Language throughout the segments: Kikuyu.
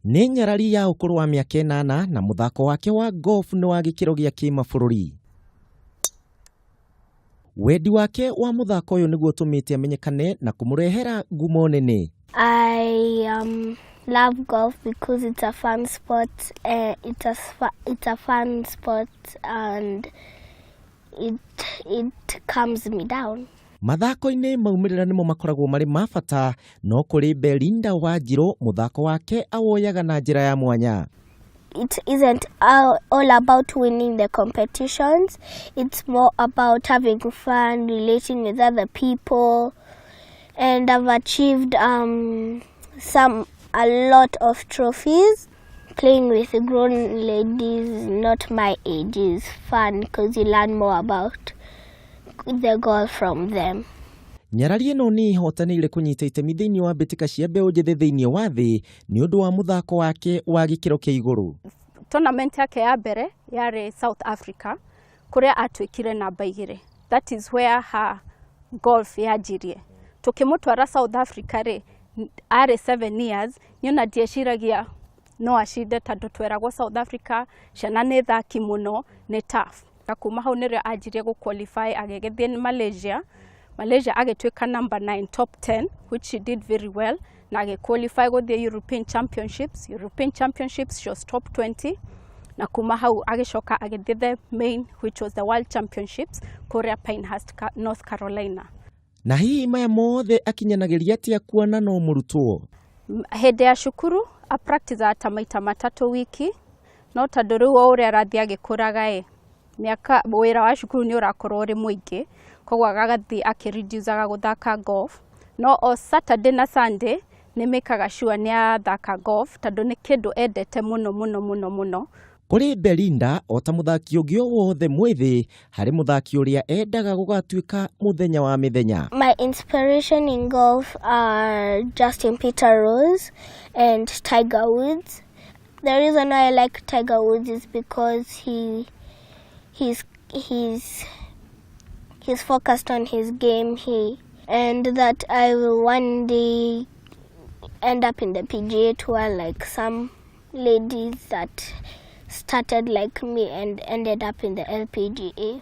Nĩ nyarari ya ũkũrũ wa mĩaka 8 na mũthako wake wa golf nĩ wa gĩkĩro gĩa kĩmabũrũri. Wendi wake wa mũthako ũyũ nĩguo ũtũmĩte amenyekane na kũmũrehera ngumo nene. I love golf because it's a fun sport. It's a fun sport and it calms me down. Mathako-inĩ maumĩrĩra nĩmo makoragwo marĩ ma bata, no kũrĩ Belinda Wanjirũ mũthako wake awoyaga na njĩra ya mwanya. It isn't all about winning the competitions. It's more about having fun, relating with other people. And I've achieved some a lot of trophies. Playing with grown ladies not my age is fun because you learn more about the golf from them. Nyarari ĩno nĩ ĩhotanĩire kũnyita itemi thĩinĩ wa mbĩtĩka cia mbeũ njĩthĩ thĩinĩ wa thĩ nĩ ũndũ wa mũthako wake wa gĩkĩro kĩa igũrũ. Tournament yake ya mbere yarĩ South Africa, kũrĩa atuĩkire namba 2. That is where her golf yanjirie. Tũkĩmũtwara South Africa rĩ, arĩ 7 years, niĩ ona ndieciragia no acinde tondũ tweragwo South Africa ciana nĩ thaki mũno, nĩ tough. Na kuma hau nĩrĩo anjirie gũ qualify agĩgĩthiĩ Malaysia. Malaysia agĩtuĩka number 9, top 10, which she did very well, na agĩ qualify gũthiĩ European Championships. European Championships she was top 20, na kuma hau agĩcoka agĩthiĩ the main, which was the World Championships kũrĩa Pinehurst, North Carolina. Na hihi maya mothe akinyanagĩria atĩa kuona no mũrutwo? Hĩndĩ ya cukuru a practice ta maita 3 wiki, no tondũ rĩu o ũrĩa arathiĩ agĩkũraga ĩ, mĩaka wĩra wa cukuru nĩ ũrakorwo ũrĩ mũingĩ, koguo agathiĩ akĩreducaga gũthaka golf. No o Saturday na Sunday nĩ mekaga sure nĩ athaka golf tondũ nĩ kĩndũ endete mũno mũno mũno mũno. Kũrĩ Belinda, o ta mũthaki ũngĩ o wothe mwĩthĩ, harĩ mũthaki ũrĩa endaga gũgatuĩka mũthenya wa mĩthenya. My inspiration in golf are Justin Peter Rose and Tiger Woods. The reason why I like Tiger Woods is because he's focused on his game. And that I will one day end up in the PGA Tour like some ladies that started like me and ended up in the LPGA.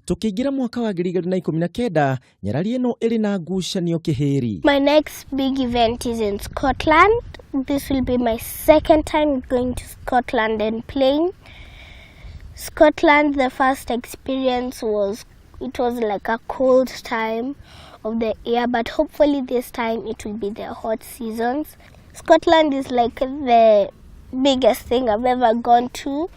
Tũkĩingĩra mwaka wa 2019, nyarari ĩno ĩrĩ na ngucanio kĩhĩri. My next big event is in Scotland. This will be my second time going to Scotland and playing. Scotland, the first experience was, it was like a cold time of the year, but hopefully this time it will be the hot seasons. Scotland is like the biggest thing I've ever gone to,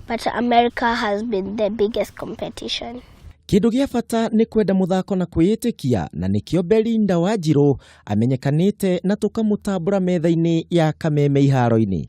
but America has been the biggest competition. Kĩndũ gĩa bata nĩ kwenda mũthako na kwĩĩtĩkia, na nĩkĩo Belinda Wanjirũ amenyekanĩte na tũkamũtambũra metha-inĩ ya kameme iharo-inĩ.